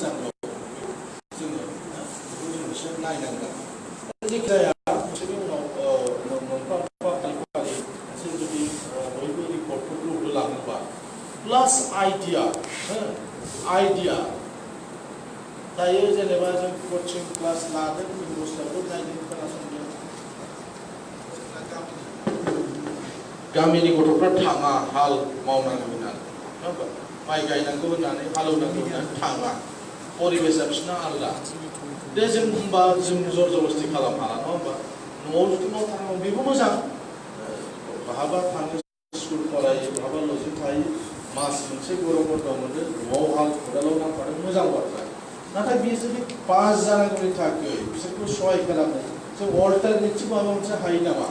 मोजां दं जोङो बेखौ जों एसे नायनांगोन जेखि जाया बिसोरनि उनाव मोनफा मोनफा मोनसे जुदि बयबो रिपर्टफोरखौ होलाङोबा प्लास आइडिया दायो जेनेबा जों कचिं क्लास लादों जों दस्राफोर नायदों खोनासंदों गामिनि गथ'फ्रा थाङा हाल मावनांगौ होननानै नङा होमबा माइ गायनांगौ होननानै हालौनांगौ होननानै थाङा परिबेसा बिसोरना आलदा दे जों होनबा जों जर जबस्ति खालाम हाला नङा होमबा न'आव जुदि मावथारनांगौ बेबो मोजां बहाबा थाङो स्कुल फरायो बहाबा लजिं थायो मास मोनसे गरम बन्द मोनो न'आव हाल खदालाव नांफादों मोजां बाथ्रा नाथाय बे जुदि पास जानांगौनि थाखाय बिसोरखौ सहाय खालामनो जों अल्टारनेटिभ माबा मोनसे हायो नामा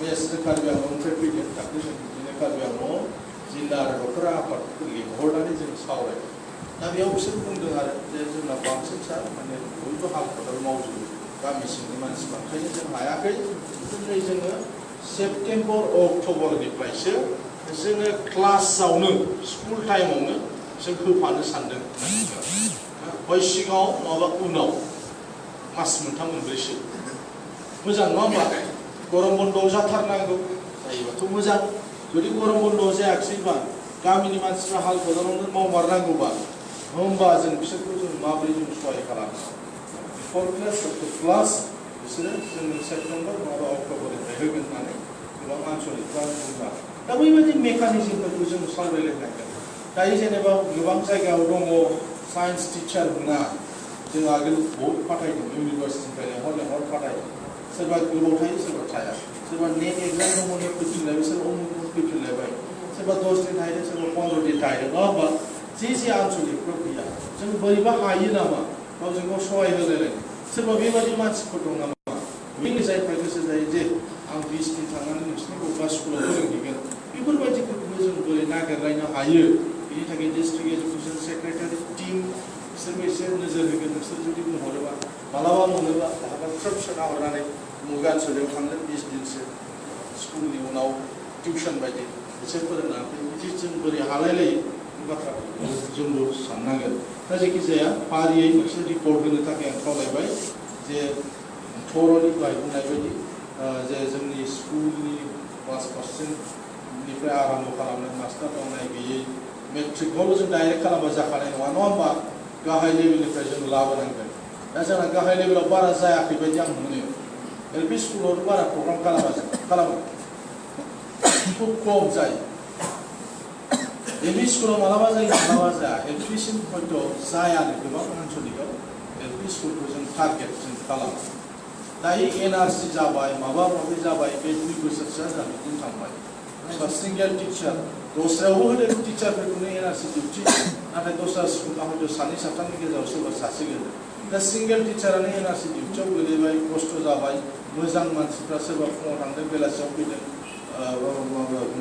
मेसजों कार्बि आंलंनिफ्राय फैदों दाख्लै जों बिदिनो कार्बि आंलंआव जिल्ला आरो डक्टर आफादखौ लिंहरनानै जों सावरायदों दा बेयाव बिसोर बुंदों आरो जे जोंना बांसिन सार माने बयबो हाल खदाल मावजोबो गामि सिंनि मानसिफ्रा ओंखायनो जों हायाखै दिनै जोङो सेप्तेम्बर अक्ट'बरनिफ्रायसो जोङो क्लासावनो स्कुल टाइमावनो जों होफानो सानदों हय सिगाङाव नङाबा उनाव मास मोनथाम मोनब्रैसो मोजां नङा होमबा गरम बन्द'आव जाथारनांगौ जायोबाथ' मोजां जुदि गरम बन्द'आव जायाखिसैबा गामिनि मानसिफ्रा हाल खदालावनो मावमारनांगौबा होमबा जों बिसोरखौ जों माबोरै जों सहाय खालामो बिफर क्लास बिसोरो जोंनो सेप्तेम्बर नङाबा अक्ट'बरनिफ्राय होगोन होननानै गोबां आनसलिकफ्रा बुंबाय दा बैबायदि मेकानिजमफोरखौ जों सावरायलायनांगोन दायो जेनेबा गोबां जायगायाव दङ साइन्स टिचार मोना जों आगोल बहुत फाथायदों इउनिभार्सिटिनिफ्राय लेंहर फाथायदों सोरबा गोबाव थायो सोरबा थाया सोरबा नेट एग्जाम दङ फैफिनलायबाय सोरबा उमुक फैफिनलायबाय सोरबा 10 दिन थाहैदों सोरबा 15 दिन थाहैदों नङा होमबा जे आनसलिकफोर गैया जों बोरैबा हायो नामा गावजों गाव सहाय होलायलाय सोरबा बेबायदि मानसिफोर दं नामा बेनि जायफ्रा गोसो जायो जे आं 20 दिन थांनानै नोंसिनि बबेबा स्कुलाव फोरोंहैगोन बेफोरबायदिफोरखौबो जों बोरै नागिरलायनो हायो बेनि थाखाय डिस्ट्रिक्ट एजुकेशन सेक्रेटारि टीम बिसोरबो एसे नोजोर होगोन नोंसोर जुदि बुंहरोबा मालाबा मोनोबा बहाबा ट्रिप सोना हरनानै मुगा ओनसोलाव थांगोन 20 दिनसो स्कुलनि उनाव टिउसन बायदि एसे फोरोंनानै बिदि जों बोरै हालायलायो बे बाथ्राखौ जोंबो साननांगोन दा जायखिजाया फारियै नोंसोर रिपर्ट होनो थाखाय आं खावलायबाय जे थर'नि दहाय बुंनाय बायदि जे जोंनि स्कुलनि क्लास फार्स्टनिफ्राय आरम्भ खालामनाय मास्टार दंनाय गैयै मेट्रिकखौल' जों डाइरेक्ट खालामबा जाखानाय नङा होमबा गाहाय लेभेलनिफ्राय जों लाबोनांगोन दा जोंना गाहाय लेभेलाव बारा जायाखै बायदि आं मोनो एलपि स्कुलावथ' बारा प्रग्राम खालामो खुब खम जायो एमइ स्कुलाव मालाबा जायो मालाबा जाया एलपिसिम हयथ' जायानो गोबां आनसलिकआव एलपि स्कुलखौ जों टारगेट जों खालामो दायो एनआरसि जाबाय माबा माबि जाबाय बे 2 बोसोरसोआ जोंहा बिदिनो थांबाय सिंगेल टिचार दस्रायावबो होदों टिचारफोरखौनो एनआरसि डिउटि नाथाय दस्रा स्कुलआ हयथ' 2 साथामनि गेजेराव सोरबा सासे गोलैदों दा सिंगेल टिचारानो एनआरसि डिउटियाव गोलैबाय खस्थ' जाबाय मोजां मानसिफ्रा सोरबा फुङाव थांदों बेलासियाव फैदों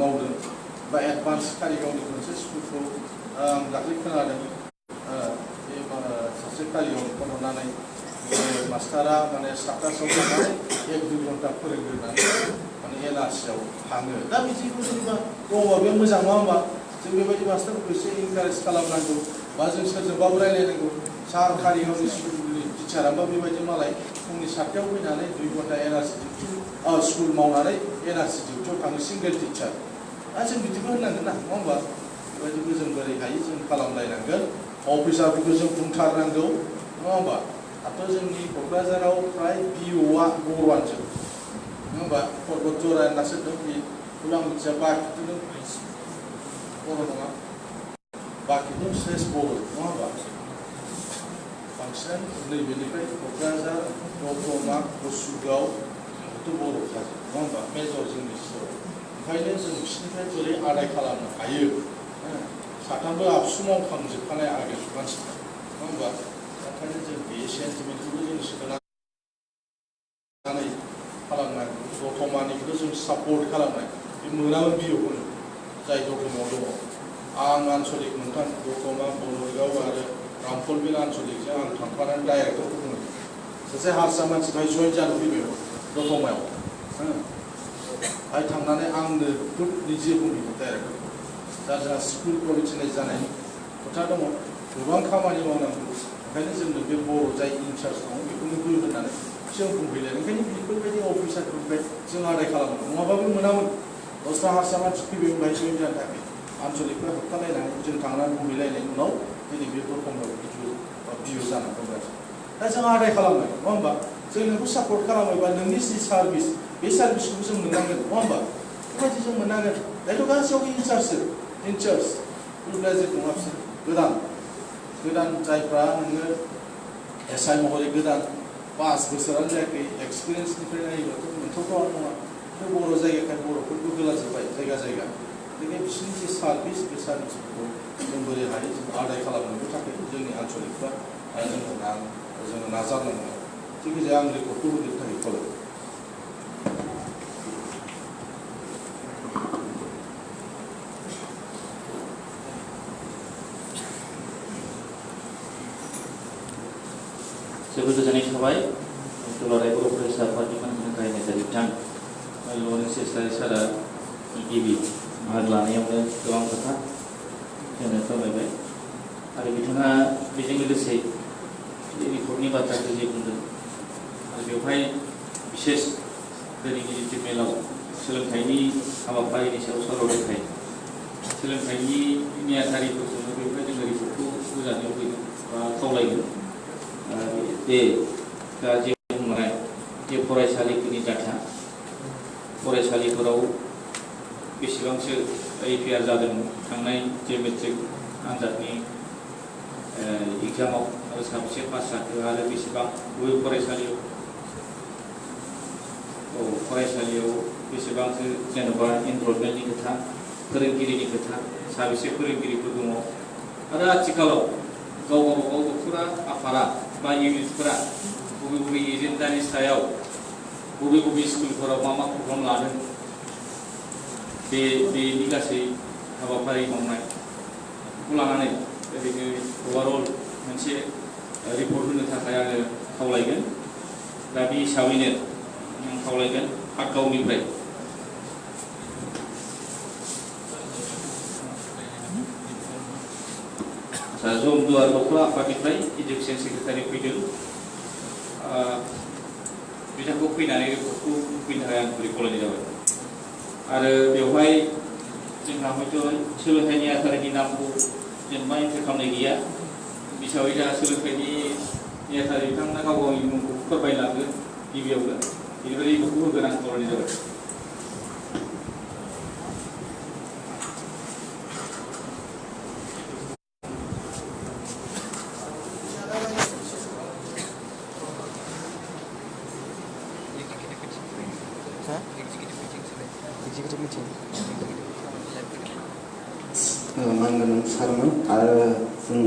मावदों बा एडभान्स कारिगावनि मोनसे स्कुलखौ आं दाख्लै खोनादों बे सासे कारिगाव फन हरनानै मास्टारा माने 7टासोआव थांनानै 1-2 घन्टा फोरोंग्रोनानै माने एनआरसियाव थाङो दा बिदिखौ जेनेबा दङबा बे मोजां नङा होमबा जों बेबायदि मास्टारफोरखौ एसे इनकारेज खालामनांगौ बा जों सोरजोंबाबो रायलायनांगौ सार कारिगावनि स्कुलनि टिचाराबो बेबायदि मालाय फुंनि 7टायाव फैनानै 2 घन्टा एनआरसि डिउटि स्कुल मावनानै एनआरसि डिउटियाव थाङो सिंगेल टिचार दा जों बिदिबो होनांगोन ना नङा होमबा बेबायदिबो जों बोरै हायो जों खालामलायनांगोन अफिसारफोरखौ जों बुंथारनांगौ नङा होमबा दाथ' जोंनि क'क्राझाराव फ्राय बिअआ बर'आनोजोब नङा होमबा पर्बत जरा होननासो दं बे आं मिथिया बाखिथ' बर' नङा बाखिथ' सेस बर' नङा होमबा बांसिनानो नैबेनिफ्राय क'क्राझार दतमा गसुगाव थ' बर' जाजोब नङा होमबा मेजर जोंनि सिङाव ओंखायनो जों बिसोरनिफ्राय बोरै आदाय खालामनो हायो साथामबो आबसु मावखांजोबखानाय आगोल मानसिफ्रा नङा होमबा ओंखायनो जों बे सेन्टिमेन्टखौबो जों सोनानै खालामनांगौ दतमानिखौथ' जों सापर्ट खालामनाय बे मोनामोन बिअखौनो जाय दतमायाव दङ आं आनसलिक मोनथाम दतमा बरगाव आरो रामफलबिल आनसलिकजों आं थांफानानै डाइरेक्टरखौ बुङो सासे हारसा मानसि बाहाय जइन जानो फैबाय दतमायाव बाहाय थांनानै आंनो निजे बुंहैगोन डाइरेक्टरखौ दा जोंहा स्कुल पलिटिनाइज जानायनि खोथा दङ गोबां खामानि मावनांगौ ओंखायनो जोंनो बे बर' जाय इनचार्ज दङ बेखौनो हो होननानै जों बुंफैलाय ओंखायनो बेफोरबायदि अफिसारफोरनिफ्राय जों आदाय खालामो नङाबाबो मोनामोन दस्रा हारसा मानसि फैबाय बेवहाय जइन जानो थाखाय आनसलिकफ्रा होबथालायनानै जों थांनानै बुंहैलायनायनि उनाव दिनै बे दरखंआव बिउ जानानै दंगासिनो दा जों आदाय खालामबाय नङा होमबा जों नोंखौ सापर्ट खालामोबा नोंनि जि सार्भिस बे सार्भिसखौ जों मोननांगोन नङा होमबा बेबायदि जों मोननांगोन दाथ' गासैयावबो इनचार्ज ग्रेजुवेट नङा बिसोर गोदान जायफ्रा नोङो एसआइ महरै गोदान 5 बोसोरानो जायाखै एक्सपिरियेन्सनिफ्राय नायोब्लाथ' मोनथावथाव नङा बर' जायगाखाय बर'फोरखौ होलाजोब्बाय जायगा बेनिखायनो बिसोरनि जे सार्भिस बे सार्भिसफोरखौ जों बोरै हायो जों आदाय खालामनो थाखाय जोंनि आनसलिकफ्रा जोङो नाजानांगोन जायखिजाया आं रिपर्टखौ होनो थाखाय खावलायबाय जोबोद गोजोननाय थाबाय दुलाराय बर' फरायसा आफादनि गाहाय नेहाथारि बिथां लरेन्स इस्लारि सारआ गिबि बाहागो लानायावनो गोबां खोथा जोंनो फोरमायबाय आरो बिथाङा बेजों लोगोसे रिपर्टनि बाथ्राखौ जे बुंदों आरो बेवहाय बिसेस दिनैनि जितु मेलाव सोलोंथाइनि हाबाफारिनि सायाव सावरायनाय सोलोंथाइनि नेहाथारिफोरजोंनो बेवहाय जोङो रिपर्टखौ होजानो लुबैदों बा खावलायदों बे दा जे बुंनाय जे फरायसालिफोरनि डाटा फरायसालिफोराव बेसेबांसो APR जादों थांनाय जे मेट्रिक आनजादनि एग्जामाव आरो साबेसे पास जाखो आरो बेसेबां बबे फरायसालियाव बेसेबांसो जेनेबा एनरलमेन्टनि खोथा फोरोंगिरिनि खोथा साबेसे फोरोंगिरिफोर दङ आरो आथिखालाव गाव गावबागाव डक्टरा आफादा बा इउनिटफोरा बबे एजेन्डानि सायाव बबे स्कुलफोराव मा प्रग्राम लादों बेनि गासै हाबाफारि मावनायखौ लानानै ओरैनो अभारअल मोनसे रिपर्ट होनो थाखाय आङो खावलायगोन दा बे हिसाबैनो आं खावलायगोन आटगावनिफ्राय जमदुवार दखला आफादनिफ्राय इडुकेसन सेक्रेटारि फैदों बिथांखौ फैनानै रिपर्टखौ फैनो थाखाय आं खावलायनाय जाबाय आरो बेवहाय जोंहा हयथ' सोलोंथाइनि नेहाथारिनि नामखौ जेनेबा एन्ट्रि खालामनाय गैया हिसाबै जोंहा सोलोंथाइनि नेहाथारि बिथांमोना गाव गावनि मुंखौ फोरमायलांगोन गिबियावनो बेनिफ्राय रिपर्टखौ होगोन आं खावलायनाय जाबाय मानगोनां सारमोन आरो जों